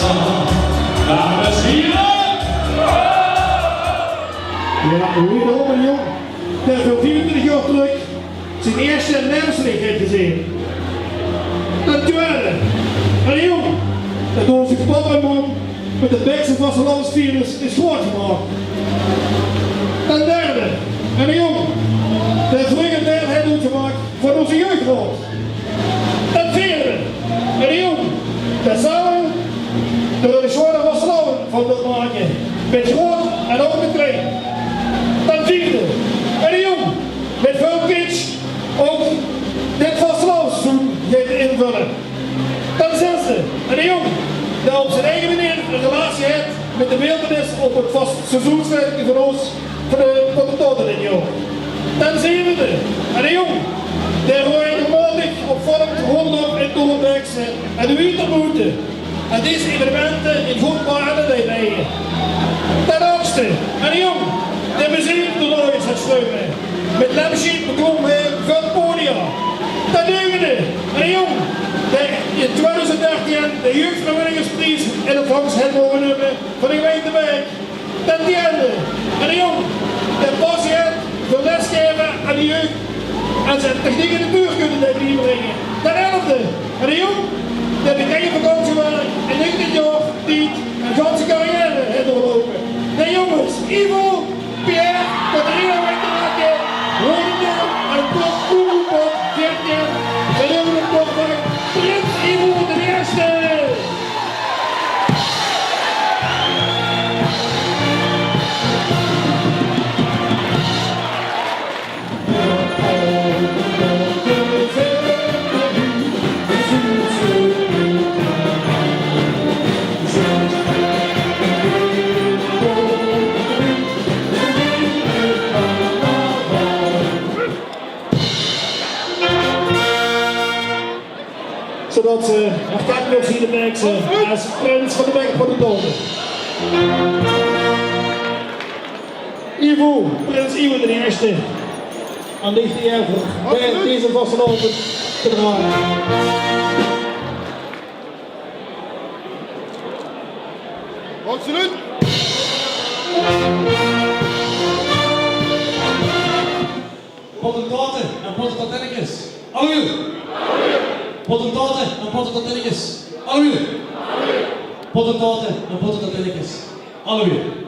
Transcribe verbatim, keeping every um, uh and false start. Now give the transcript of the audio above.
Dames en hiere! Jao, wie d'r ouch eine jóng, dae veur vierentwintig jaor trök zien ieësjte menslik haet gezeen. Ten twiede, eine jóng, dae door zien pap en mam mit de bekse vastelaovesvirus is groeatgemaak. Ten derde, eine jóng, dae vreuger deil haet oetgemaak van ózze jeugdraod. Ten veerde, eine jóng, dae same de sjoeane vastelaovend van wilt make, mit groeat en ouch mit klein. Ten viefde, eine jóng, mit väöl kitsch ouch dit vastelaovesseizoen geit invulle. Ten zesde, eine jóng, dae op zien eige meneer ein relatie haet mit de beeltenis op 't vastelaovesseizoensfeesje van ós, van de Pottentote dit jaor. Ten zevende, eine jóng, dae regelmaotig op vormt róndom in Doornbekse en de Wieterboete. En dees evenemente in good bane deit leie. Ten achtste, eine jóng, dae museumtoernooie zit sjtreume. Mit Lemschiet beklóm hae väöl podia. Ten negende, eine jóng, dae in twieëdoezend dertien de jeugdvrijwilligerspries in ontvangs haet moge numme van de gemeinte Baek. Ten tiende, eine jóng, dae passie haet veur lesgaeve aan de jeugd en zien techniek en natuurkunde deit biebringe. Ten elfde, eine jóng, dae bekènj vakantiewerk in negentien jaor tied ein ganse carrière haet doorloupe. De jónges, Ivo, Pierre, Catharina Wijnterakke, Ronde en Pot, Koekoepot, veertien, de jonge Pot, Prins Ivo d'n Ieëste. Zoeadet ze herkènbaar zien in de Baekse es prins van de Baekse Pottentote. Ivo, prins Ivo d'n Ieëste, aan dich de ieër veur bij deze vastelaovend te drage. Absoluut. Pottentote en pottentottinnekes, allewier. Pottentote en pottentottinnekes, allewier. Pottentote en pottentottinnekes, allewier.